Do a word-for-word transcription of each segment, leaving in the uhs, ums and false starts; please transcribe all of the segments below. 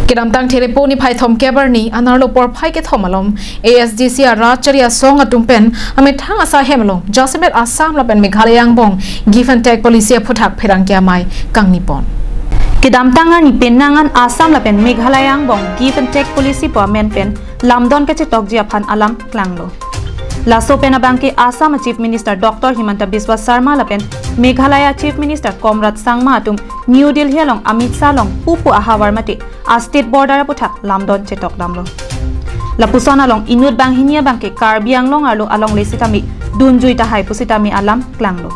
Kedamtang Therepo niphai thomkep arni anerlo porphai kethom alom A S D C arat chari asong atum pen amethang asai hem along jasemet Assam lapen Meghalaya angbong give and take policy aphuthak pherangke amei kangni pon. Kedamtang arni penang an Assam lapen Meghalaya angbong give and take policy pu amen pen lamdon kachetokji aphan alam klanglo. Laso pen abangke Assam Chief Minister Doctor Himanta Biswa Sarma lapen Meghalaya Chief Minister Conrad Sangma atum New Delhi along Amit Shah along pupu ahavar mate a state border aphuthak lamdon chetok damlo. Lapuson along inut banghini abangke Karbi Anglong arlo alongle sitame dunjui tahai pusitame alam klanglo.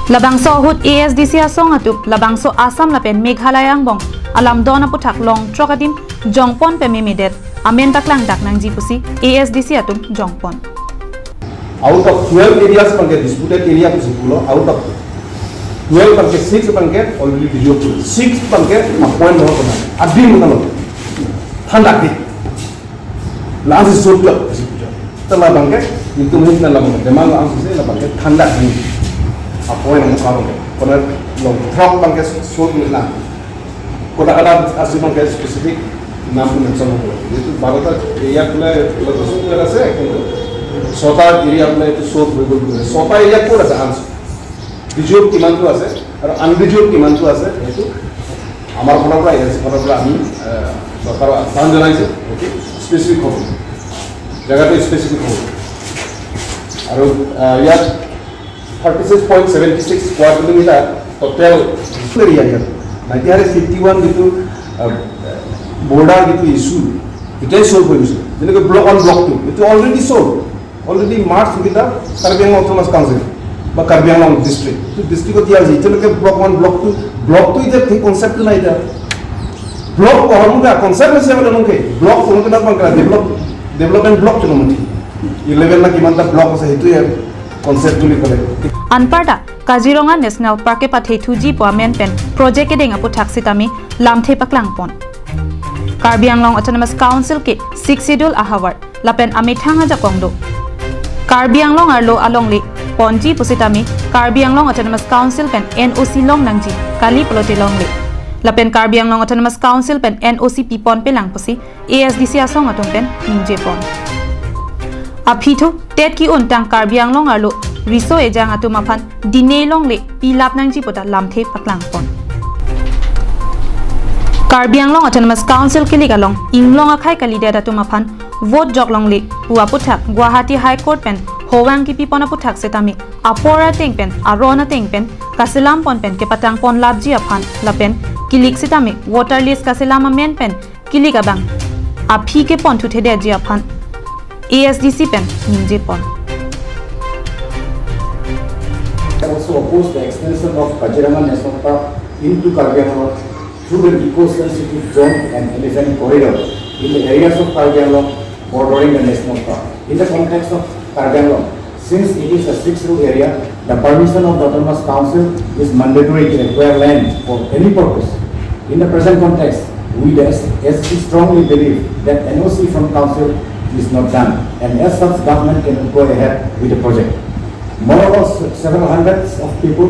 Labangso ahut A S D C asong atum labangso Assam lapen Meghalaya angbong alamdon aphuthak long throk adim jongpon pememedet amen paklang dak nangji pusi A S D C atum jongpon. Out of twelve areas abangke disputed area pusi pulo, out of twelve abangke six abangke already video pulo, six abangke appoint ho kona, adim kona lo, thandak di, la-an si solve lo, pusi pulo. Te labangke, itu mungkin labangke, demand la-an si labangke thandak di, appoint ho kona, kona lo, throk abangke solve lo na. Kota kota asi abangke specific নাম mention হব। যেহেতু বারোটা এরিয়া খোলা, খোলা আছে, কিন্তু ছটা এৰিয়া বোলে এইটো চৰ্ট হৈ গ'ল বুলি। ছটা এৰিয়া ক'ত আছে আনচাৰ? ভিজুৱেল কিমানটো আছে আৰু আনভিজুৱেল কিমানটো আছে, সেইটো আমাৰ ফালৰ পৰা, এ এছ ফালৰ পৰা আমি, আহ, চৰকাৰক আহ্বান জনাইছোঁ, অ'কে, স্পেচিফিক হ'ব, জেগাটো স্পেচিফিক হ'ব। আৰু, আহ, ইয়াত thirty six point seventy six square kilometre total area ইয়াত। নাইনটিন হাণ্ড্ৰেড ফিফটি ওৱান যিটো, আহ, বৰ্ডাৰ যিটো ইছ্যু, এতিয়াই ছল্ভ হৈ গৈছে। যেনেকৈ ব্লক ওৱান, ব্লক টু, এইটো অলৰেডি ছল্ভ, অলৰেডি মাৰ্জ হৈ কিনে কাৰ্বি আংলং অট'নমাছ কাউন্সিল বা কাৰ্বি আংলং ডিষ্ট্ৰিক্ট, এইটো ডিষ্ট্ৰিক্টত দিয়া হৈছে। এতিয়ালৈকে block one, block two, block two এতিয়া সেই কনচেপ্টটো নাই এতিয়া। ব্লক অহামতে কনচেপ্ট হৈছে মানে এনেকৈ ব্লক কোনো কিনা পাংকা ডেভেলপ, ডেভেলপমেণ্ট ব্লক কোনো মতে ইলেভেন না কিমানটা ব্লক আছে, সেইটোৱে কনচেপ্ট বুলি ক'লে। Anparta Kaziranga National Park kepathethuji pu amen pen project kedeng aphuthak sitame lamthe paklangpon. Karbi Anglong Autonomous Council ke Sixth Schedule ahavar lapen amethang ajakong do. Karbi Anglong arlo alongle ponji pusitame Karbi Anglong Autonomous Council pen N O C long nangji kali pulote longle. Lapen Karbi Anglong Autonomous Council pen N O C pipon pelang pusi A S D C asong atum pen ningjepon. Aphi thu tet ki-un tang Karbi Anglong arlo riso ejang atum aphan dine longle pilap nangji puta lamthe paklangpon. Karbi Anglong Autonomous Council kilik along inglong akhei kalidet atum aphan vote jok longle pu aphuthak Guwahati High Court pen hovang kipipon aphuthak sitame apor ateng pen aron ateng pen kaselam pon pen kepatang pon lapji aphan lapen kilik sitame voter list kaselam amen pen kilik abang aphi kepon thuthedetji aphan A S D C pen ningjepon. I also oppose the extension of Kaziranga National Park into Karbi Anglong through the eco-sensitive zone and elephant corridor in the areas of Karbi Anglong bordering the national park. In the context of Karbi Anglong, since it is a sixth schedule area, the permission of the Autonomous Council is mandatory to acquire land for any purpose. In the present context, we the S- S G strongly believe that N O C from council is not done, and as such, government cannot go ahead with the project. Moreover, s- several hundreds of people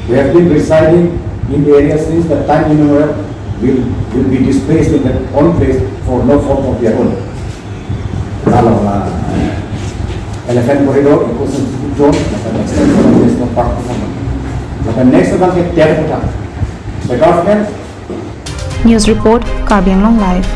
who have been residing in the area since the time immemorial will, will be displaced in their own place for no fault of their own. Kalau, uh, elephant corridor, eco-sensitive zone, lapen extension of national park, lapen next abangke tiar kota. The government News report, Karbi Anglong Live.